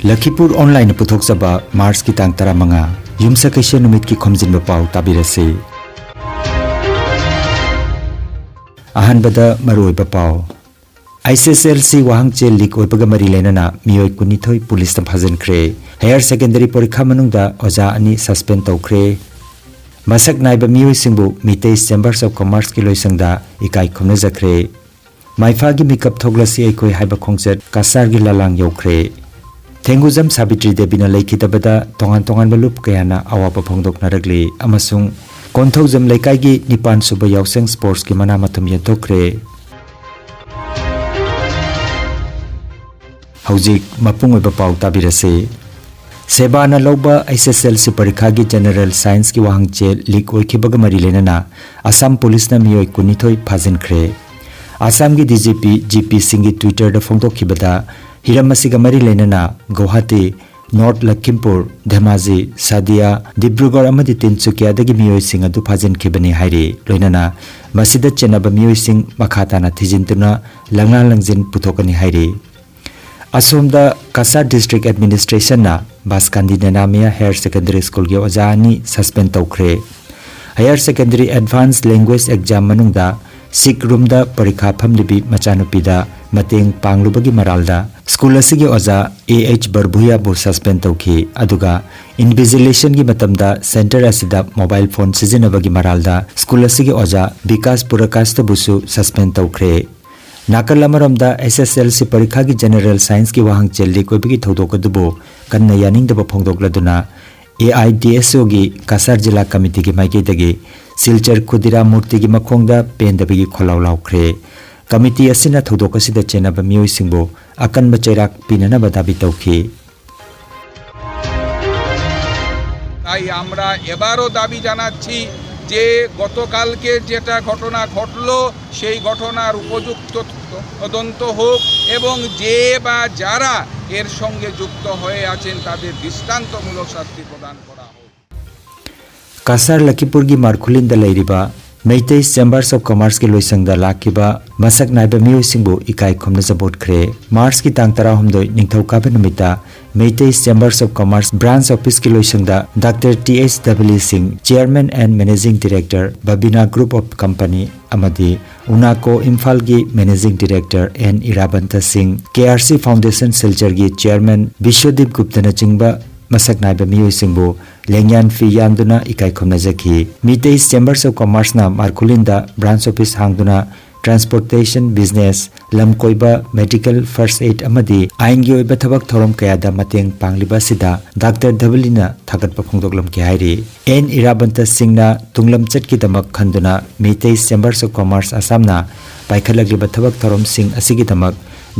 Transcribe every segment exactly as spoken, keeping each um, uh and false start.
ꯂꯈꯤꯄꯨꯔ ꯑꯣꯟꯂꯥꯏꯟꯅ ꯄꯨꯊꯣꯛꯆꯕ ꯃꯥꯔꯆꯀꯤ ꯇꯥꯡ ꯇꯔꯥꯃꯉꯥ, ꯌꯨꯝꯁꯀꯩꯁ ꯅꯨꯃꯤꯠꯀꯤ ꯈꯣꯝꯖꯤꯟꯕ ꯄꯥꯎ ꯇꯥꯕꯤꯔꯁꯤ꯫ ꯑꯍꯥꯟꯕꯗ ꯃꯔꯨꯑꯣꯏꯕ ꯄꯥꯎ꯫ I C S L C ꯋꯥꯍꯪꯆꯦ ꯂꯤꯛ ꯑꯣꯏꯕꯒ ꯃꯔꯤ ꯂꯩꯅꯅ ꯃꯤꯑꯣꯏ ꯀꯨꯟꯅꯤꯊꯣꯏ ꯄꯨꯂꯤꯁꯅ ꯐꯥꯖꯤꯟꯈ꯭ꯔꯦ꯫ ꯍꯥꯌꯔ ꯁꯦꯀꯦꯟꯗꯔꯤ ꯄꯔꯤꯈꯥ ꯃꯅꯨꯡꯗ ꯑꯣꯖꯥ ꯑꯅꯤ ꯁꯁꯄꯦꯟ ꯇꯧꯈ꯭ꯔꯦ꯫ ꯃꯁꯛ ꯅꯥꯏꯕ ꯃꯤꯑꯣꯏꯁꯤꯡꯕꯨ ꯃꯤꯇꯩ ꯆꯦꯝꯕꯔꯁ ꯑꯣꯐ ꯀꯃꯔꯁꯀꯤ ꯂꯣꯏꯁꯪꯗ ꯏꯀꯥꯏ ꯈꯨꯝꯅꯖꯈ꯭ꯔꯦ꯫ ꯃꯥꯏꯐꯥꯒꯤ ꯃꯤꯀꯞ ꯊꯣꯛꯂꯁꯤ ꯑꯩꯈꯣꯏ ꯍꯥꯏꯕ ꯈꯣꯡꯆꯠ ꯀꯁꯥꯔꯒꯤ ꯂꯂꯥꯡ ꯌꯧꯈ꯭ꯔꯦ꯫ ꯊꯦꯡꯒꯨꯖꯝ ꯁꯥꯕꯤꯇ꯭ꯔꯤ ꯗꯦꯕꯤꯅ ꯂꯩꯈꯤꯗꯕꯗ ꯇꯣꯉꯥꯟ ꯇꯣꯉꯥꯟꯕ ꯂꯨꯞ ꯀꯌꯥꯅ ꯑꯋꯥꯕ ꯐꯣꯡꯗꯣꯛꯅꯔꯛꯂꯤ ꯑꯃꯁꯨꯡ ꯀꯣꯟꯊꯧꯖꯝ ꯂꯩꯀꯥꯏꯒꯤ ꯅꯤꯄꯥꯟ ꯁꯨꯕ ꯌꯥꯎꯁꯪ ꯁ꯭ꯄꯣꯔꯠꯁꯀꯤ ꯃꯅꯥ ꯃꯊꯨꯝ ꯌꯦꯟꯊꯣꯛꯈ꯭ꯔꯦ꯫ ꯍꯧꯖꯤꯛ ꯃꯄꯨꯡ ꯑꯣꯏꯕ ꯄꯥꯎ ꯇꯥꯕꯤꯔꯁꯤ꯫ ꯁꯦꯕꯥꯅ ꯂꯧꯕ ꯑꯩꯆ ꯑꯦꯁ ꯑꯦꯜ ꯁꯤ ꯄꯔꯤꯈꯥꯒꯤ ꯖꯦꯅꯔꯦꯜ ꯁꯥꯏꯟꯁꯀꯤ ꯋꯥꯍꯪꯆꯦ ꯂꯤꯛ ꯑꯣꯏꯈꯤꯕꯒ ꯃꯔꯤ ꯂꯩꯅꯅ ꯑꯁꯥꯝ ꯄꯨꯂꯤꯁꯅ ꯃꯤꯑꯣꯏ ꯀꯨꯟꯅꯤꯊꯣꯏ ꯐꯥꯖꯤꯟꯈ꯭ꯔꯦ꯫ ꯑꯁꯥꯝꯒꯤ D G P G P ꯁꯤꯡꯒꯤ ꯇ꯭ꯋꯤꯇꯔꯗ ꯐꯣꯡꯗꯣꯛꯈꯤꯕꯗ, ꯍꯤꯔꯝ ꯑꯁꯤꯒ ꯃꯔꯤ ꯂꯩꯅꯅ ꯒꯧꯍꯥꯇꯤ, ꯅꯣꯔꯠ ꯂꯈꯤꯝꯄꯨꯔ, ꯙꯦꯃꯥꯖꯤ, ꯁꯥꯗꯤꯌꯥ, ꯗꯤꯕ꯭ꯔꯨꯒꯔ ꯑꯃꯗꯤ ꯇꯤꯟꯁꯨꯀꯤꯌꯥꯗꯒꯤ ꯃꯤꯑꯣꯏꯁꯤꯡ ꯑꯗꯨ ꯐꯥꯖꯤꯟꯈꯤꯕꯅꯤ ꯍꯥꯏꯔꯤ꯫ ꯂꯣꯏꯅꯅ ꯃꯁꯤꯗ ꯆꯦꯟꯅꯕ ꯃꯤꯑꯣꯏꯁꯤꯡ ꯃꯈꯥ ꯇꯥꯅ ꯊꯤꯖꯤꯟꯗꯨꯅ ꯂꯪꯂꯥ ꯂꯪꯖꯤꯟ ꯄꯨꯊꯣꯛꯀꯅꯤ ꯍꯥꯏꯔꯤ꯫ ꯑꯁꯣꯝꯗ ꯀꯁꯥꯔ ꯗꯤꯁꯇ꯭ꯔꯤꯛ ꯑꯦꯗꯃꯤꯅꯤꯁꯇ꯭ꯔꯦꯁꯟꯅ ꯕꯥꯁꯀꯥꯟꯗꯤ ꯅꯦꯅꯥꯃꯤꯌꯥ ꯍꯥꯌꯔ ꯁꯦꯀꯦꯟꯗꯔꯤ ꯁ꯭ꯀꯨꯜꯒꯤ ꯑꯣꯖꯥ ꯑꯅꯤ ꯁꯁꯄꯦꯟ ꯇꯧꯈ꯭ꯔꯦ꯫ Higher secondary advance language exam ꯃꯅꯨꯡꯗ ꯁꯤꯛ ꯔꯨꯝꯗ ꯄꯔꯤꯈꯥ ꯐꯝꯂꯤꯕꯤ ꯃꯆꯥꯅꯨꯄꯤꯗ ꯃꯇꯦꯡ ꯄꯥꯡꯂꯨꯕꯒꯤ ꯃꯔꯥꯜꯗ ꯁ꯭ꯀꯨꯜ ꯑꯁꯤꯒꯤ ꯑꯣꯖꯥ ꯑꯦ ꯑꯩꯆ ꯕꯔꯚꯨꯌꯥꯕꯨ ꯁꯁꯄꯦꯟ ꯇꯧꯈꯤ꯫ ꯑꯗꯨꯒ ꯏꯟꯚꯤꯖꯤꯂꯦꯁꯟꯒꯤ ꯃꯇꯝꯗ ꯁꯦꯟꯇꯔ ꯑꯁꯤꯗ ꯃꯣꯕꯥꯏꯜ ꯐꯣꯟ ꯁꯤꯖꯤꯟꯅꯕꯒꯤ ꯃꯔꯥꯜꯗ ꯁ꯭ꯀꯨꯜ ꯑꯁꯤꯒꯤ ꯑꯣꯖꯥ ꯕꯤꯀꯥꯁ ꯄꯨꯔꯀꯥꯁꯇꯕꯨꯁꯨ ꯁꯁꯄꯦꯟ ꯇꯧꯈ꯭ꯔꯦ꯫ ꯅꯥꯀꯜ ꯑꯃꯔꯣꯝꯗ, ꯑꯦꯁ ꯑꯦꯁ ꯑꯦꯜ ꯁꯤ ꯄꯔꯤꯈꯥꯒꯤ ꯖꯦꯅꯔꯦꯜ ꯁꯥꯏꯟꯁꯀꯤ ꯋꯥꯍꯪꯆꯦ ꯂꯤꯛ ꯑꯣꯏꯕꯒꯤ ꯊꯧꯗꯣꯛ ꯑꯗꯨꯕꯨ ꯀꯟꯅ ꯌꯥꯅꯤꯡꯗꯕ ꯐꯣꯡꯗꯣꯛꯂꯗꯨꯅ, ꯑꯦ ꯑꯥꯏ ꯗꯤ ꯑꯦꯁ ꯑꯣꯒꯤ ꯀꯁꯥꯔ ꯖꯤꯂꯥ ꯀꯃꯤꯇꯤꯒꯤ ꯃꯥꯏꯀꯩꯗꯒꯤ ꯁꯤꯜꯆꯔ ꯈꯨꯗꯤꯔꯥ ꯃꯨꯔꯇꯤꯒꯤ ꯃꯈꯣꯡꯗ ꯄꯦꯟꯗꯕꯒꯤ ꯈꯣꯜꯂꯥꯎ ꯂꯥꯎꯈ꯭ꯔꯦ꯫ ꯀꯃꯤꯇꯤ ꯑꯁꯤꯅ ꯊꯧꯗꯣꯛ ꯑꯁꯤꯗ ꯆꯦꯟꯅꯕ ꯃꯤꯑꯣꯏꯁꯤꯡꯕꯨ ꯑꯀꯟꯕ ꯆꯩꯔꯥꯛ ꯄꯤꯅꯅꯕ ꯗꯥꯕꯤ ꯇꯧꯈꯤ꯫ তাই আমরা এবারও দাবি জানাচ্ছি যে গতকালকে যেটা ঘটনা ঘটলো, সেই ঘটনার উপযুক্ত তদন্ত হোক এবং যে বা যারা এর সঙ্গে যুক্ত হয়ে আছেন, তাদের দৃষ্টান্তমূলক শাস্তি প্রদান করা হোক। ꯀꯁꯥꯔ ꯂꯈꯤꯄꯨꯔꯒꯤ ꯃꯥꯔꯈꯨꯂꯤꯟꯗ ꯂꯩꯔꯤꯕ ꯃꯩꯇꯩ Chambers of Commerceꯀꯤ ꯂꯣꯏꯁꯪꯗ ꯂꯥꯛꯈꯤꯕ ꯃꯁꯛ ꯅꯥꯏꯕ ꯃꯤꯑꯣꯏꯁꯤꯡꯕꯨ ꯏꯀꯥꯏ ꯈꯨꯝꯅꯖꯕ ꯎꯠꯈ꯭ꯔꯦ꯫ Marchꯀꯤ ꯇꯥꯡ ꯇꯔꯥꯍꯨꯝꯗꯣꯏ ꯅꯤꯡꯊꯧꯀꯥꯕ ꯅꯨꯃꯤꯠꯇ Meitei Chambers of Commerce Branch Officeꯀꯤ ꯂꯣꯏꯁꯪꯗ Doctor T H Dhabali Singh, Chairman and Managing Director, Babina Group of Company, ꯑꯃꯗꯤ UNACO ꯏꯝꯐꯥꯜꯒꯤ Managing Director N Irabanta Singh, K R C Foundation Silcharꯒꯤ Chairman ꯕꯤꯁ꯭ꯋꯗꯤꯞ ꯒꯨꯞꯇꯅꯆꯤꯡꯕ ꯃꯁꯛ ꯅꯥꯏꯕ ꯃꯤꯑꯣꯏꯁꯤꯡꯕꯨ ꯂꯦꯡꯌꯥꯟ ꯐꯤ ꯌꯥꯟꯗꯨꯅ ꯏꯀꯥꯏ ꯈꯨꯝꯅꯖꯈꯤ꯫ Meitei Chambers of Commerceꯅ ꯃꯥꯔꯈꯨꯂꯤꯟꯗ branch office ꯍꯥꯡꯗꯨꯅ transportation business, ꯂꯝ ꯀꯣꯏꯕ, medical, first aid ꯑꯃꯗꯤ ꯑꯥꯏꯟꯒꯤ ꯑꯣꯏꯕ ꯊꯕꯛ ꯊꯧꯔꯝ ꯀꯌꯥꯗ ꯃꯇꯦꯡ ꯄꯥꯡꯂꯤꯕ ꯑꯁꯤꯗ Doctor Dhabaliꯅ ꯊꯥꯒꯠꯄ ꯐꯣꯡꯗꯣꯛꯂꯝꯈꯤ ꯍꯥꯏꯔꯤ꯫ N Irabanta Singhꯅ ꯇꯨꯡꯂꯝꯆꯠꯀꯤꯗꯃꯛ ꯈꯟꯗꯨꯅ ꯃꯤꯇꯩ Chambers of Commerce ꯑꯁꯥꯝꯅ ꯄꯥꯏꯈꯠꯂꯛꯂꯤꯕ ꯊꯕꯛ ꯊꯧꯔꯝꯁꯤꯡ ꯑꯁꯤꯒꯤꯗꯃꯛ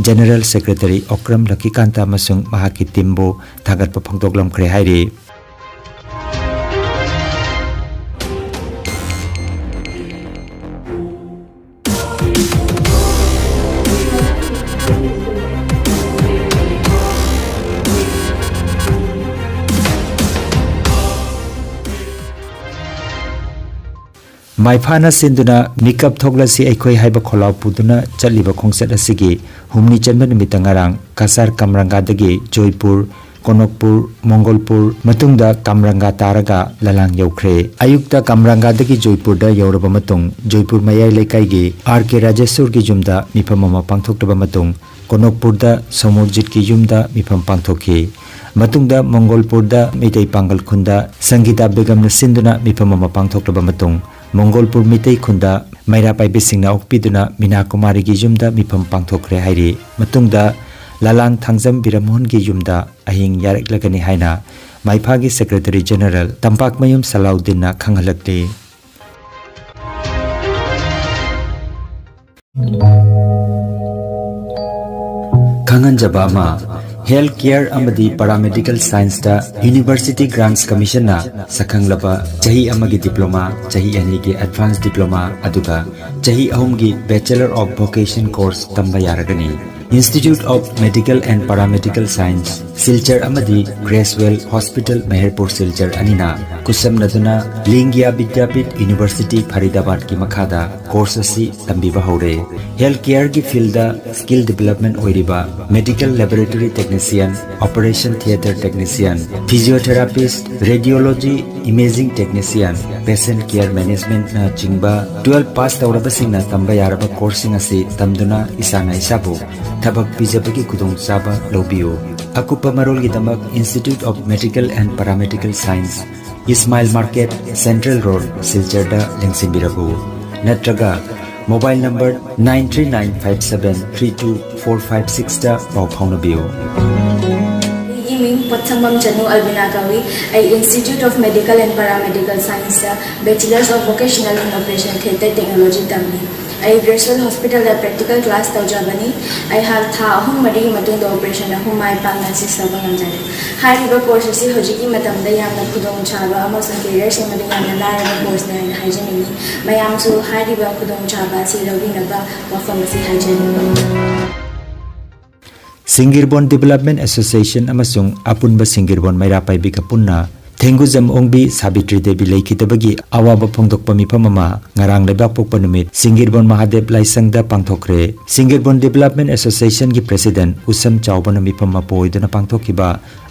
General Secretary ꯑꯣꯀ꯭ꯔꯝ ꯂꯛꯀꯤꯀꯥꯟꯇ ꯑꯃꯁꯨꯡ ꯃꯍꯥꯛꯀꯤ teamꯕꯨ ꯊꯥꯒꯠꯄ ꯐꯣꯡꯗꯣꯛꯂꯝꯈ꯭ꯔꯦ ꯍꯥꯏꯔꯤ꯫ ꯃꯥꯏꯐꯥꯅ ꯁꯤꯟꯗꯨꯅ ꯃꯤꯀꯞ ꯊꯣꯛꯂꯁꯤ ꯑꯩꯈꯣꯏ ꯍꯥꯏꯕ ꯈꯣꯜꯂꯥꯎ ꯄꯨꯗꯨꯅ ꯆꯠꯂꯤꯕ ꯈꯣꯡꯆꯠ ꯑꯁꯤꯒꯤ ꯍꯨꯝꯅꯤ ꯆꯟꯕ ꯅꯨꯃꯤꯠꯇ ꯉꯔꯥꯡ ꯀꯁꯥꯔ ꯀꯝꯔꯪꯒꯥꯗꯒꯤ ꯖꯣꯏꯄꯨꯔ, ꯀꯣꯅꯣꯛꯄꯨꯔ, ꯃꯣꯡꯒꯣꯜꯄꯨꯔ, ꯃꯇꯨꯡꯗ ꯀꯝꯔꯪꯒꯥ ꯇꯥꯔꯒ ꯂꯂꯥꯡ ꯌꯧꯈ꯭ꯔꯦ꯫ ꯑꯌꯨꯛꯇ ꯀꯝꯔꯪꯒꯥꯗꯒꯤ ꯖꯣꯏꯄꯨꯔꯗ ꯌꯧꯔꯕ ꯃꯇꯨꯡ ꯖꯣꯏꯄꯨꯔ ꯃꯌꯥꯏ ꯂꯩꯀꯥꯏꯒꯤ R K ꯔꯥꯖꯦꯁꯣꯔꯒꯤ ꯌꯨꯝꯗ ꯃꯤꯐꯝ ꯑꯃ ꯄꯥꯡꯊꯣꯛꯂꯕ ꯃꯇꯨꯡ ꯀꯣꯅꯣꯛꯄꯨꯔꯗ ꯁꯣꯃꯣꯔꯖꯤꯠꯀꯤ ꯌꯨꯝꯗ ꯃꯤꯐꯝ ꯄꯥꯡꯊꯣꯛꯈꯤ꯫ ꯃꯇꯨꯡꯗ ꯃꯣꯡꯒꯣꯜꯄꯨꯔꯗ ꯃꯩꯇꯩ ꯄꯥꯡꯒꯜ ꯈꯨꯟꯗ ꯁꯪꯒꯤꯇꯥ ꯕꯦꯒꯝꯅ ꯁꯤꯟꯗꯨꯅ ꯃꯤꯐꯝ ꯑꯃ ꯄꯥꯡꯊꯣꯛꯂꯕ ꯃꯇꯨꯡ ꯃꯣꯡꯒꯣꯜꯄꯨꯔ ꯃꯤꯇꯩ ꯈꯨꯟꯗ ꯃꯩꯔꯥ ꯄꯥꯏꯕꯤꯁꯤꯡꯅ ꯑꯣꯛꯄꯤꯗꯨꯅ ꯃꯤꯅꯥ ꯀꯨꯃꯥꯔꯤꯒꯤ ꯌꯨꯝꯗ ꯃꯤꯐꯝ ꯄꯥꯡꯊꯣꯛꯈ꯭ꯔꯦ ꯍꯥꯏꯔꯤ꯫ ꯃꯇꯨꯡꯗ ꯂꯂꯥꯡ ꯊꯥꯡꯖꯝ ꯕꯤꯔꯃꯣꯍꯟꯒꯤ ꯌꯨꯝꯗ ꯑꯍꯤꯡ ꯌꯥꯔꯛꯂꯒꯅꯤ ꯍꯥꯏꯅ ꯃꯥꯏꯐꯥꯒꯤ Secretary General ꯇꯝꯄꯥꯛꯃꯌꯨꯝ ꯁꯂꯥꯎꯗꯤꯟꯅ ꯈꯪꯍꯜꯂꯛꯂꯤ꯫ ꯈꯪꯍꯟꯖꯕ ꯑꯃ, Health Care ꯑꯃꯗꯤ Paramedical Scienceꯇ University Grants Commissionꯅ ꯁꯛꯈꯪꯂꯕ ꯆꯍꯤ ꯑꯃꯒꯤ diploma, ꯆꯍꯤ ꯑꯅꯤꯒꯤ advanced diploma, ꯑꯗꯨꯒ ꯆꯍꯤ ꯑꯍꯨꯝꯒꯤ Bachelor of Vocation course ꯇꯝꯕ ꯌꯥꯔꯒꯅꯤ꯫ Institute of Medical and Paramedical Science, Silchar ꯑꯃꯗꯤ Creswell Hospital, ꯃꯦꯍꯔꯄꯨꯔ ꯁꯤꯜꯆꯔ ꯑꯅꯤꯅ ꯈꯨꯠꯁꯝꯅꯗꯨꯅ ꯂꯤꯡꯒꯤꯌꯥ ꯕꯤꯗ꯭ꯌꯥꯄꯤꯊ ꯌꯨꯅꯤꯚꯔꯁꯤꯇꯤ ꯐꯔꯤꯗꯥꯕꯥꯗꯀꯤ ꯃꯈꯥꯗ ꯀꯣꯔꯁ ꯑꯁꯤ ꯇꯝꯕꯤꯕ ꯍꯧꯔꯦ꯫ ꯍꯦꯜꯊ ꯀꯦꯌꯔꯒꯤ ꯐꯤꯜꯗ ꯁ꯭ꯀꯤꯜ ꯗꯤꯕꯦꯂꯞꯃꯦꯟ ꯑꯣꯏꯔꯤꯕ medical laboratory technician, operation theatre technician, physiotherapist, radiology, imaging technician, patient care managementꯅ ꯆꯤꯡꯕ ꯇꯨꯋꯦꯜꯐ ꯄꯥꯁ ꯇꯧꯔꯕꯁꯤꯡꯅ ꯇꯝꯕ ꯌꯥꯔꯕ ꯀꯣꯔꯁꯁꯤꯡ ꯑꯁꯤ ꯇꯝꯗꯨꯅ ꯏꯁꯥꯅ ꯏꯁꯥꯕꯨ ꯊꯕꯛ ꯄꯤꯖꯕꯒꯤ ꯈꯨꯗꯣꯡꯆꯥꯕ ꯂꯧꯕꯤꯌꯨ꯫ ꯑꯀꯨꯞꯄ ꯃꯔꯣꯜꯒꯤꯗꯃꯛ Institute of Medical and Paramedical Science, Ismail market, central road, ꯁꯤꯜꯆꯔꯗ ꯂꯦꯡꯁꯤꯟꯕꯤꯔꯛꯎ, ꯅꯠꯇ꯭ꯔꯒ mobile number nine three nine five seven three two four five sixꯇ ꯄꯥꯎ ꯐꯥꯎꯅꯕꯤꯌꯨ꯫ ꯑꯩꯒꯤ ꯃꯤꯡ ꯄꯣꯠꯁꯪꯕꯝ ꯆꯅꯨ ꯑꯜꯕꯤꯅꯥ ꯀꯧꯏ꯫ ꯑꯩ Institute of Medical and Paramedical Scienceꯇ Bachelors of Vocational in Operation Theatre Technology ꯇꯝꯂꯤ꯫ ꯑꯩ ꯒ꯭ꯔꯦꯁꯨꯋꯦꯜ ꯍꯣꯁꯄꯤꯇꯥꯜꯗ ꯄ꯭ꯔꯦꯛꯇꯤꯀꯦꯜ ꯀ꯭ꯂꯥꯁ ꯇꯧꯖꯕꯅꯤ꯫ ꯑꯩꯍꯥꯛ ꯊꯥ ꯑꯍꯨꯝ ꯃꯔꯤꯒꯤ ꯃꯇꯨꯡꯗ ꯑꯣꯄꯔꯦꯁꯟ ꯑꯍꯨꯝ ꯃꯥꯏ ꯄꯥꯛꯅ ꯑꯦꯁꯤꯁ ꯇꯧꯕ ꯉꯝꯖꯔꯦ꯫ ꯍꯥꯏꯔꯤꯕ ꯀꯣꯔꯁ ꯑꯁꯤ ꯍꯧꯖꯤꯛꯀꯤ ꯃꯇꯝꯗ ꯌꯥꯝꯅ ꯈꯨꯗꯣꯡꯆꯥꯕ ꯑꯃꯁꯨꯡ ꯀꯦꯔꯤꯌꯔ ꯁꯦꯝꯕꯗ ꯌꯥꯝꯅ ꯂꯥꯏꯔꯕ ꯀꯣꯔꯁꯅꯤ ꯍꯥꯏꯅ ꯍꯥꯏꯖꯅꯤꯡꯏ꯫ ꯃꯌꯥꯝꯁꯨ ꯍꯥꯏꯔꯤꯕ ꯈꯨꯗꯣꯡꯆꯥꯕ ꯑꯁꯤ ꯂꯧꯕꯤꯅꯕ ꯋꯥꯐꯝ ꯑꯁꯤ ꯍꯥꯏꯖꯔꯤ꯫ ꯁꯤꯡꯒꯤꯔꯕꯣꯟ ꯗꯤꯕꯦꯂꯞꯃꯦꯟ ꯑꯦꯁꯣꯁꯤꯌꯦꯁꯟ ꯑꯃꯁꯨꯡ ꯑꯄꯨꯟꯕ ꯁꯤꯡꯒꯤꯔꯕꯣꯟ ꯃꯩꯔꯥ ꯄꯥꯏꯕꯤꯒ ꯄꯨꯟꯅ ꯊꯦꯡꯒꯨꯖꯝ ꯑꯣꯡꯕꯤ ꯁꯥꯕꯤꯇ꯭ꯔꯤ ꯗꯦꯕꯤ ꯂꯩꯈꯤꯗꯕꯒꯤ ꯑꯋꯥꯕ ꯐꯣꯡꯗꯣꯛꯄ ꯃꯤꯐꯝ ꯑꯃ ꯉꯔꯥꯡ ꯂꯩꯕꯥꯛꯄꯣꯛꯄ ꯅꯨꯃꯤꯠ ꯁꯤꯡꯒꯤꯔꯕꯣꯟ ꯃꯍꯥꯗꯦꯕ ꯂꯥꯏꯁꯪꯗ ꯄꯥꯡꯊꯣꯛꯈ꯭ꯔꯦ꯫ ꯁꯤꯡꯒꯤꯔꯕꯣꯟ ꯗꯤꯕꯦꯂꯞꯃꯦꯟ ꯑꯦꯁꯣꯁꯤꯌꯦꯁꯟꯒꯤ ꯄ꯭ꯔꯦꯁꯤꯗꯦꯟꯠ ꯎꯁꯝ ꯆꯥꯎꯕꯅ ꯃꯤꯐꯝ ꯃꯄꯨ ꯑꯣꯏꯗꯨꯅ ꯄꯥꯡꯊꯣꯛꯈꯤꯕ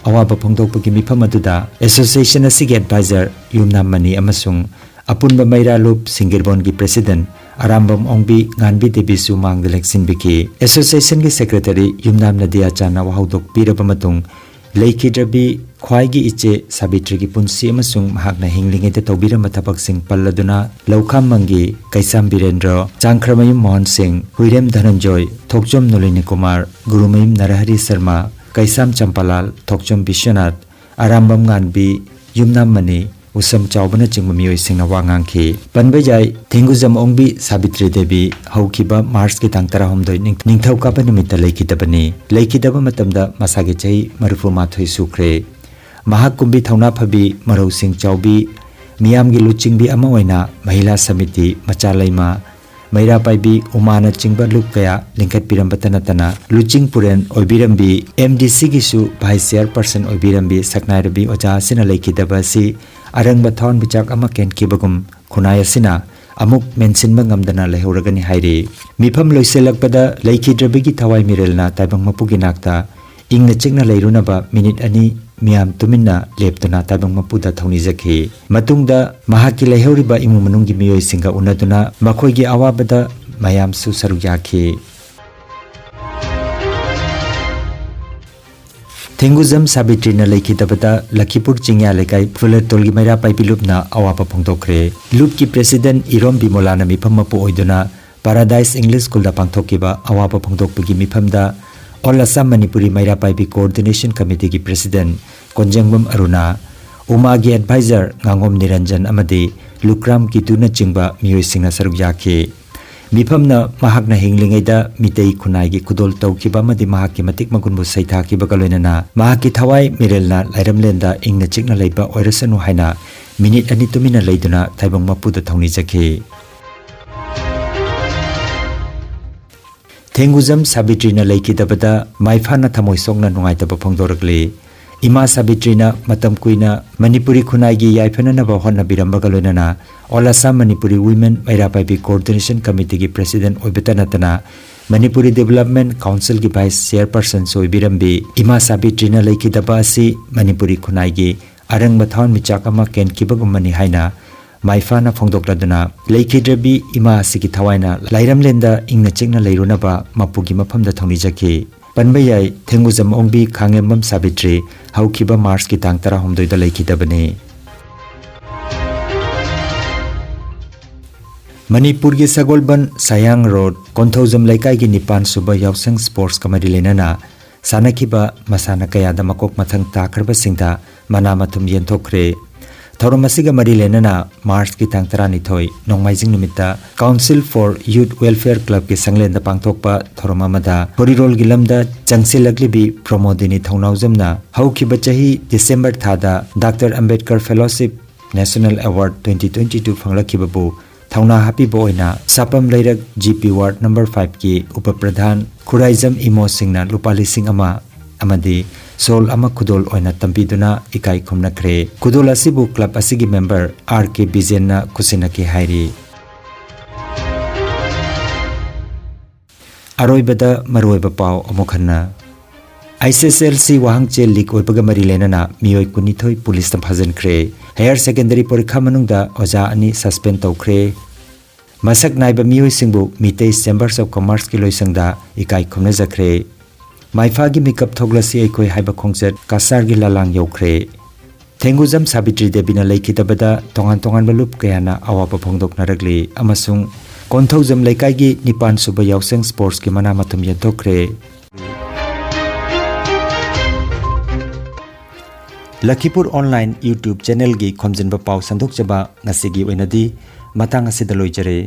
ꯑꯋꯥꯕ ꯐꯣꯡꯗꯣꯛꯄꯒꯤ ꯃꯤꯐꯝ ꯑꯗꯨꯗ ꯑꯦꯁꯣꯁꯤꯌꯦꯁꯟ ꯑꯁꯤꯒꯤ ꯑꯦꯗꯚꯥꯏꯖꯔ ꯌꯨꯝꯅꯥꯝ ꯃꯅꯤ ꯑꯃꯁꯨꯡ ꯑꯄꯨꯟꯕ ꯃꯩꯔꯥ ꯂꯨꯞ ꯁꯤꯡꯒꯤꯔꯕꯣꯟꯒꯤ ꯄ꯭ꯔꯦꯁꯤꯗꯦꯟꯠ ꯑꯔꯥꯝꯕꯝ ꯑꯣꯡꯕꯤ ꯉꯥꯟꯕꯤ ꯗꯦꯕꯤꯁꯨ ꯃꯥꯡꯗ ꯂꯦꯡꯁꯤꯟꯕꯤꯈꯤ꯫ ꯑꯦꯁꯣꯁꯤꯌꯦꯁꯟꯒꯤ ꯁꯦꯀ꯭ꯔꯦꯇꯔꯤ ꯌꯨꯝꯅꯥꯝ ꯅꯗꯤꯌꯥꯆꯥꯟꯅ ꯋꯥꯍꯧꯗꯣꯛ ꯄꯤꯔꯕ ꯃꯇꯨꯡ, ꯂꯩꯈꯤꯗ꯭ꯔꯕꯤ ꯈ꯭ꯋꯥꯏꯒꯤ ꯏꯆꯦ ꯁꯥꯕꯤꯇ꯭ꯔꯤꯒꯤ ꯄꯨꯟꯁꯤ ꯑꯃꯁꯨꯡ ꯃꯍꯥꯛꯅ ꯍꯤꯡꯂꯤꯉꯩꯗ ꯇꯧꯕꯤꯔꯝꯕ ꯊꯕꯛꯁꯤꯡ ꯄꯜꯂꯗꯨꯅ ꯂꯧꯈꯥꯝ ꯃꯪꯒꯤ, ꯀꯩꯁꯥꯝ ꯕꯤꯔꯦꯟꯗ꯭ꯔꯣ, ꯆꯥꯡꯈ꯭ꯔꯃꯌꯨꯝ ꯃꯣꯍꯟ ꯁꯤꯡ, ꯍꯨꯏꯔꯦꯝ ꯙꯅꯟꯖꯣꯏ, ꯊꯣꯛꯆꯣꯝ ꯅꯣꯂꯤꯅꯤ ꯀꯨꯃꯥꯔ, ꯒꯨꯔꯨꯃꯌꯨꯝ ꯅꯔꯍꯔꯤ ꯁꯔꯃ, ꯀꯩꯁꯥꯝ ꯆꯝꯄꯥꯂꯥꯜ, ꯊꯣꯛꯆꯣꯝ ꯕꯤꯁ꯭ꯋꯅꯥꯊ, ꯑꯔꯥꯝꯕꯝ ꯉꯥꯟꯕꯤ, ꯌꯨꯝꯅꯥꯝ ꯃꯅꯤ, ꯎꯁꯝ ꯆꯥꯎꯕꯅꯆꯤꯡꯕ ꯃꯤꯑꯣꯏꯁꯤꯡꯅ ꯋꯥ ꯉꯥꯡꯈꯤ꯫ ꯄꯟꯕ ꯌꯥꯏ, ꯊꯦꯡꯒꯨꯖꯝ ꯑꯣꯡꯕꯤ ꯁꯥꯕꯤꯇ꯭ꯔꯤ ꯗꯦꯕꯤ ꯍꯧꯈꯤꯕ ꯃꯥꯔꯆꯀꯤ ꯇꯥꯡ ꯇꯔꯥꯍꯨꯝꯗꯣꯏ ꯅꯤꯡ-, ꯅꯤꯡꯊꯧꯀꯥꯕ ꯅꯨꯃꯤꯠꯇ ꯂꯩꯈꯤꯗꯕꯅꯤ꯫ ꯂꯩꯈꯤꯗꯕ ꯃꯇꯝꯗ ꯃꯁꯥꯒꯤ ꯆꯍꯤ ꯃꯔꯤꯐꯨ ꯃꯥꯊꯣꯏ ꯁꯨꯈ꯭ꯔꯦ꯫ ꯃꯍꯥꯛ ꯀꯨꯝꯕꯤ ꯊꯧꯅꯥ ꯐꯕꯤ, ꯃꯔꯧꯁꯤꯡ ꯆꯥꯎꯕꯤ, ꯃꯤꯌꯥꯝꯒꯤ ꯂꯨꯆꯤꯡꯕꯤ ꯑꯃ ꯑꯣꯏꯅ ꯃꯍꯤꯂꯥ ꯁꯃꯤꯇꯤ, ꯃꯆꯥ ꯂꯩꯃ, ꯃꯩꯔꯥ ꯄꯥꯏꯕꯤ ꯎꯃꯥꯅꯆꯤꯡꯕ ꯂꯨꯞ ꯀꯌꯥ ꯂꯤꯡꯈꯠꯄꯤꯔꯝꯕꯇ ꯅꯠꯇꯅ ꯂꯨꯆꯤꯡ ꯄꯨꯔꯦꯜ ꯑꯣꯏꯕꯤꯔꯝꯕꯤ, ꯑꯦꯝ ꯗꯤ ꯁꯤꯒꯤꯁꯨ ꯚꯥꯏꯁ ꯆꯤꯌꯔꯄꯔꯁꯟ ꯑꯣꯏꯕꯤꯔꯝꯕꯤ ꯁꯛꯅꯥꯏꯔꯕꯤ ꯑꯣꯖꯥ ꯑꯁꯤꯅ ꯂꯩꯈꯤꯗꯕ ꯑꯁꯤ ꯑꯔꯪꯕ ꯊꯋꯥꯟꯃꯤꯆꯥꯛ ꯑꯃ ꯀꯦꯟꯈꯤꯕꯒꯨꯝ ꯈꯨꯟꯅꯥꯏ ꯑꯁꯤꯅ ꯑꯃꯨꯛ ꯃꯦꯟꯁꯤꯟꯕ ꯉꯝꯗꯅ ꯂꯩꯍꯧꯔꯒꯅꯤ ꯍꯥꯏꯔꯤ꯫ ꯃꯤꯐꯝ ꯂꯣꯏꯁꯤꯜꯂꯛꯄꯗ ꯂꯩꯈꯤꯗ꯭ꯔꯕꯒꯤ ꯊꯋꯥꯏ ꯃꯤꯔꯦꯜꯅ ꯇꯥꯏꯕꯪ ꯃꯄꯨꯒꯤ ꯅꯥꯛꯇ ꯏꯪꯅ ꯆꯤꯛꯅ ꯂꯩꯔꯨꯅꯕ ꯃꯤꯅꯤꯠ ꯑꯅꯤ ꯃꯤꯌꯥꯝ ꯇꯨꯃꯤꯟꯅ ꯂꯦꯞꯇꯨꯅ ꯇꯥꯏꯕꯪ ꯃꯄꯨꯗ ꯊꯧꯅꯤꯖꯈꯤ꯫ ꯃꯇꯨꯡꯗ ꯃꯍꯥꯛꯀꯤ ꯂꯩꯍꯧꯔꯤꯕ ꯏꯃꯨꯡ ꯃꯅꯨꯡꯒꯤ ꯃꯤꯑꯣꯏꯁꯤꯡꯒ ꯎꯅꯗꯨꯅ ꯃꯈꯣꯏꯒꯤ ꯑꯋꯥꯕꯗ ꯃꯌꯥꯝꯁꯨ ꯁꯔꯨꯛ ꯌꯥꯈꯤ꯫ ꯊꯦꯡꯒꯨꯖꯝ ꯁꯥꯕꯤꯇ꯭ꯔꯤꯅ ꯂꯩꯈꯤꯗꯕꯗ ꯂꯈꯤꯄꯨꯔ ꯆꯤꯡꯌꯥ ꯂꯩꯀꯥꯏ ꯐꯨꯂꯦꯇꯣꯜꯒꯤ ꯃꯩꯔꯥ ꯄꯥꯏꯕꯤ ꯂꯨꯞꯅ ꯑꯋꯥꯕ ꯐꯣꯡꯗꯣꯛꯈ꯭ꯔꯦ꯫ ꯂꯨꯞꯀꯤ ꯄ꯭ꯔꯦꯁꯤꯗꯦꯟꯠ ꯏꯔꯣꯝ ꯕꯤꯃꯣꯂꯥꯅ ꯃꯤꯐꯝ ꯃꯄꯨ ꯑꯣꯏꯗꯨꯅ ꯄꯥꯔꯥꯗꯥꯏꯁ ꯏꯪꯂꯤꯁ ꯁ꯭ꯀꯨꯜꯗ ꯄꯥꯡꯊꯣꯛꯈꯤꯕ ꯑꯋꯥꯕ ꯐꯣꯡꯗꯣꯛꯄꯒꯤ ꯃꯤꯐꯝꯗ all Assam Manipuri Meira Paibi coordination ꯀꯃꯤꯇꯤꯒꯤ president Konjengbam Aruna, ꯎꯃꯥꯒꯤ ꯑꯦꯗꯚꯥꯏꯖꯔ ꯉꯥꯉꯣꯝ ꯅꯤꯔꯟꯖꯟ ꯑꯃꯗꯤ ꯂꯨꯀ꯭ꯔꯥꯝ ꯀꯤꯇꯨꯅꯆꯤꯡꯕ ꯃꯤꯑꯣꯏꯁꯤꯡꯅ ꯁꯔꯨꯛ ꯌꯥꯈꯤ꯫ ꯃꯤꯐꯝꯅ ꯃꯍꯥꯛꯅ ꯍꯤꯡꯂꯤꯉꯩꯗ ꯃꯤꯇꯩ ꯈꯨꯟꯅꯥꯏꯒꯤ ꯈꯨꯗꯣꯜ ꯇꯧꯈꯤꯕ ꯑꯃꯗꯤ ꯃꯍꯥꯛꯀꯤ ꯃꯇꯤꯛ ꯃꯒꯨꯟꯕꯨ ꯁꯩꯊꯥꯈꯤꯕꯒ ꯂꯣꯏꯅꯅ ꯃꯍꯥꯛꯀꯤ ꯊꯋꯥꯏ ꯃꯤꯔꯦꯜꯅ ꯂꯥꯏꯔꯝꯂꯦꯟꯗ ꯏꯪꯅ ꯆꯤꯛꯅ ꯂꯩꯕ ꯑꯣꯏꯔꯁꯅꯨ ꯍꯥꯏꯅ ꯃꯤꯅꯤꯠ ꯑꯅꯤ ꯇꯨꯃꯤꯟꯅ ꯂꯩꯗꯨꯅ ꯇꯥꯏꯕꯪ ꯃꯄꯨꯗ ꯊꯧꯅꯤꯖꯈꯤ꯫ ꯊꯦꯡꯒꯨꯖꯝ ꯁꯥꯕꯤꯇ꯭ꯔꯤꯅ ꯂꯩꯈꯤꯗꯕꯗ ꯃꯥꯏꯐꯥꯅ ꯊꯃꯣꯏ ꯁꯣꯛꯅ ꯅꯨꯡꯉꯥꯏꯇꯕ ꯐꯣꯡꯗꯣꯔꯛꯂꯤ꯫ ꯏꯃꯥ ꯁꯥꯕꯤꯇ꯭ꯔꯤꯅ ꯃꯇꯝ ꯀꯨꯏꯅ ꯃꯅꯤꯄꯨꯔꯤ ꯈꯨꯟꯅꯥꯏꯒꯤ ꯌꯥꯏꯐꯅꯅꯕ ꯍꯣꯠꯅꯕꯤꯔꯝꯕꯒ ꯂꯣꯏꯅꯅ All Assam Manipuri Women Meira Paibi coordination ꯀꯃꯤꯇꯤꯒꯤ president ꯑꯣꯏꯕꯇ ꯅꯠꯇꯅ ꯃꯅꯤꯄꯨꯔꯤ ꯗꯤꯕꯦꯂꯞꯃꯦꯟꯠ ꯀꯥꯎꯟꯁꯤꯜꯒꯤ ꯚꯥꯏꯁ ꯆꯤꯌꯔꯄꯔꯁꯟꯁꯨ ꯑꯣꯏꯕꯤꯔꯝꯕꯤ ꯏꯃꯥ ꯁꯥꯕꯤꯇ꯭ꯔꯤꯅ ꯂꯩꯈꯤꯗꯕ ꯑꯁꯤ ꯃꯅꯤꯄꯨꯔꯤ ꯈꯨꯟꯅꯥꯏꯒꯤ ꯑꯔꯪꯕ ꯊꯋꯥꯟꯃꯤꯆꯥꯛ ꯑꯃ ꯀꯦꯟꯈꯤꯕꯒꯨꯝꯕꯅꯤ ꯍꯥꯏꯅ ꯃꯥꯏꯐꯥꯅ ꯐꯣꯡꯗꯣꯛꯂꯗꯨꯅ ꯂꯩꯈꯤꯗ꯭ꯔꯕꯤ ꯏꯃꯥ ꯑꯁꯤꯒꯤ ꯊꯋꯥꯏꯅ ꯂꯥꯏꯔꯝꯂꯦꯟꯗ ꯏꯪꯅ ꯆꯤꯛꯅ ꯂꯩꯔꯨꯅꯕ ꯃꯄꯨꯒꯤ ꯃꯐꯝꯗ ꯊꯧꯅꯤꯖꯈꯤ꯫ ꯄꯟꯕ ꯌꯥꯏ, ꯊꯦꯡꯒꯨꯖꯝ ꯑꯣꯡꯕꯤ ꯈꯥꯉꯦꯝꯕꯝ ꯁꯥꯕꯤꯇ꯭ꯔꯤ ꯍꯧꯈꯤꯕ ꯃꯥꯔꯆꯀꯤ ꯇꯥꯡ ꯇꯔꯥꯍꯨꯝꯗꯣꯏꯗ ꯂꯩꯈꯤꯗꯕꯅꯤ꯫ ꯃꯅꯤꯄꯨꯔꯒꯤ ꯁꯒꯣꯜꯕꯟ ꯁꯌꯥꯡ ꯔꯣꯗ ꯀꯣꯟꯊꯧꯖꯝ ꯂꯩꯀꯥꯏꯒꯤ ꯅꯤꯄꯥꯟ ꯁꯨꯕ ꯌꯥꯎꯁꯪ ꯁ꯭ꯄꯣꯔꯠꯁꯀ ꯃꯔꯤ ꯂꯩꯅꯅ ꯁꯥꯟꯅꯈꯤꯕ ꯃꯁꯥꯟꯅ ꯀꯌꯥꯗ ꯃꯀꯣꯛ ꯃꯊꯪ ꯇꯥꯈ꯭ꯔꯕꯁꯤꯡꯗ ꯃꯅꯥ ꯃꯊꯨꯝ ꯌꯦꯟꯊꯣꯛꯈ꯭ꯔꯦ꯫ ꯊꯧꯔꯝ ꯑꯁꯤꯒ ꯃꯔꯤ ꯂꯩꯅꯅ ꯃꯥꯔꯆꯀꯤ ꯇꯥꯡ ꯇꯔꯥꯅꯤꯊꯣꯏ ꯅꯣꯡꯃꯥꯏꯖꯤꯡ ꯅꯨꯃꯤꯠꯇ Council for Youth Welfare Clubꯀꯤ ꯁꯪꯂꯦꯟꯗ ꯄꯥꯡꯊꯣꯛꯄ ꯊꯧꯔꯝ ꯑꯃꯗ ꯐꯨꯔꯤꯔꯣꯜꯒꯤ ꯂꯝꯗ ꯆꯪꯁꯤꯜꯂꯛꯂꯤꯕꯤ ꯄ꯭ꯔꯃꯣꯗꯤꯅꯤ ꯊꯧꯅꯥꯎꯖꯝꯅ ꯍꯧꯈꯤꯕ ꯆꯍꯤ ꯗꯤꯁꯦꯝꯕꯔ ꯊꯥꯗ doctor Ambedkar fellowship national award twenty twenty two ꯐꯪꯂꯛꯈꯤꯕꯕꯨ ꯊꯧꯅꯥ ꯍꯥꯞꯄꯤꯕ ꯑꯣꯏꯅ ꯁꯥꯄꯝ ꯂꯩꯔꯛ G P ward number five ꯀꯤ ꯎꯄ ꯄ꯭ꯔꯙꯥꯟ ꯈꯨꯔꯥꯏꯖꯝ ꯏꯃꯣꯁꯤꯡꯅ ꯂꯨꯄꯥ ꯂꯤꯁꯤꯡ ꯑꯃ ꯑꯃꯗꯤ ꯁꯣꯜ ꯑꯃ ꯈꯨꯗꯣꯜ ꯑꯣꯏꯅ ꯇꯝꯕꯤꯗꯨꯅ ꯏꯀꯥꯏ ꯈꯨꯝꯅꯈ꯭ꯔꯦ꯫ ꯈꯨꯗꯣꯜ ꯑꯁꯤꯕꯨ club ꯑꯁꯤꯒꯤ member R K ꯕꯤꯖꯦꯟꯅ ꯈꯨꯠꯁꯤꯟꯅꯈꯤ ꯍꯥꯏꯔꯤ꯫ ꯑꯔꯣꯏꯕꯗ ꯃꯔꯨꯑꯣꯏꯕ ꯄꯥꯎ ꯑꯃꯨꯛ ꯍꯟꯅ꯫ I C S L C ꯋꯥꯍꯪꯆꯦ leak ꯑꯣꯏꯕꯒ ꯃꯔꯤ ꯂꯩꯅꯅ ꯃꯤꯑꯣꯏ ꯀꯨꯟꯅꯤꯊꯣꯏ ꯄꯨꯂꯤꯁꯅ ꯐꯥꯖꯤꯟꯈ꯭ꯔꯦ꯫ Higher secondary ꯄꯔꯤꯈꯥ ꯃꯅꯨꯡꯗ ꯑꯣꯖꯥ ꯑꯅꯤ suspend ꯇꯧꯈ꯭ꯔꯦ꯫ ꯃꯁꯛ ꯅꯥꯏꯕ ꯃꯤꯑꯣꯏꯁꯤꯡꯕꯨ ꯃꯤꯇꯩ Chambers of Commerceꯀꯤ ꯂꯣꯏꯁꯪꯗ ꯏꯀꯥꯏ ꯈꯨꯝꯅꯖꯈ꯭ꯔꯦ꯫ ꯃꯥꯏꯐꯥꯒꯤ ꯃꯤꯀꯞ ꯊꯣꯛꯂꯁꯤ ꯑꯩꯈꯣꯏ ꯍꯥꯏꯕ ꯈꯣꯡꯆꯠ ꯀꯁꯥꯔꯒꯤ ꯂꯂꯥꯡ ꯌꯧꯈ꯭ꯔꯦ꯫ ꯊꯦꯡꯒꯨꯖꯝ ꯁꯥꯕꯤꯇ꯭ꯔꯤ ꯗꯦꯕꯤꯅ ꯂꯩꯈꯤꯗꯕꯗ ꯇꯣꯉꯥꯟ ꯇꯣꯉꯥꯟꯕ ꯂꯨꯞ ꯀꯌꯥꯅ ꯑꯋꯥꯕ ꯐꯣꯡꯗꯣꯛꯅꯔꯛꯂꯤ ꯑꯃꯁꯨꯡ ꯀꯣꯟꯊꯧꯖꯝ ꯂꯩꯀꯥꯏꯒꯤ ꯅꯤꯄꯥꯟ ꯁꯨꯕ ꯌꯥꯎꯁꯪ sportsꯀꯤ ꯃꯅꯥ ꯃꯊꯨꯝ ꯌꯦꯟꯊꯣꯛꯈ꯭ꯔꯦ꯫ ꯂꯈꯤꯄꯨꯔ online YouTube channelꯒꯤ ꯈꯣꯝꯖꯤꯟꯕ ꯄꯥꯎ ꯁꯟꯗꯣꯛꯆꯕ ꯉꯁꯤꯒꯤ ꯑꯣꯏꯅꯗꯤ ꯃꯇꯥꯡ ꯑꯁꯤꯗ ꯂꯣꯏꯖꯔꯦ꯫